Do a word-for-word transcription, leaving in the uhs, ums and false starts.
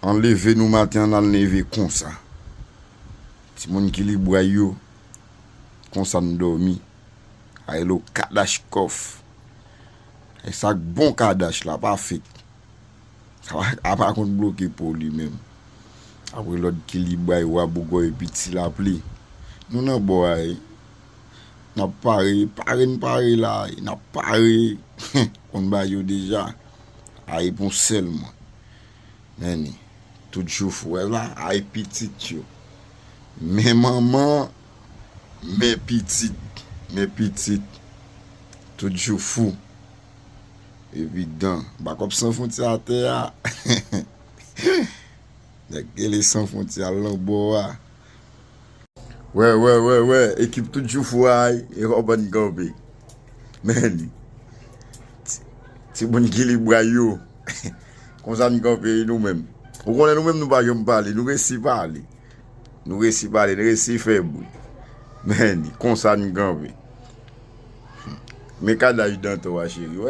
An leve nou maten an, n al leve konsa. Timoun ki libway yo, konsa n dòmi. Ayelo Kadachkòf. E sa k bon Kadach la, pa fek. Sa pa, a pa konn bloke po li menm. Apre lòt ki libway, wa bougòy, piti lapli. Nou nan bò a, n ap pare, pare n pare la, n ap pare. Konn bagay yo deja. Ay pou sèlman. Men ni, tout jou fou. Wè la, ay pitit yo. Men manman, men pitit, men pitit. Tout jou fou. Evidan. Bakòp san fwontyè atè a. Nèg rele san fwontyè al nan bò a. Wè, wè, wè, wè, ekip tout jou fou a, e kòman n kanpe. Men, ti, timoun ki libway yo. Konsa n kanpe nou menm. Ou konnen nou menm nou pa janm pale, nou resi pale. Nou resi pale, nou resi fè bri. Men, konsa n kanpe. Men kadaj Danto a, cheri.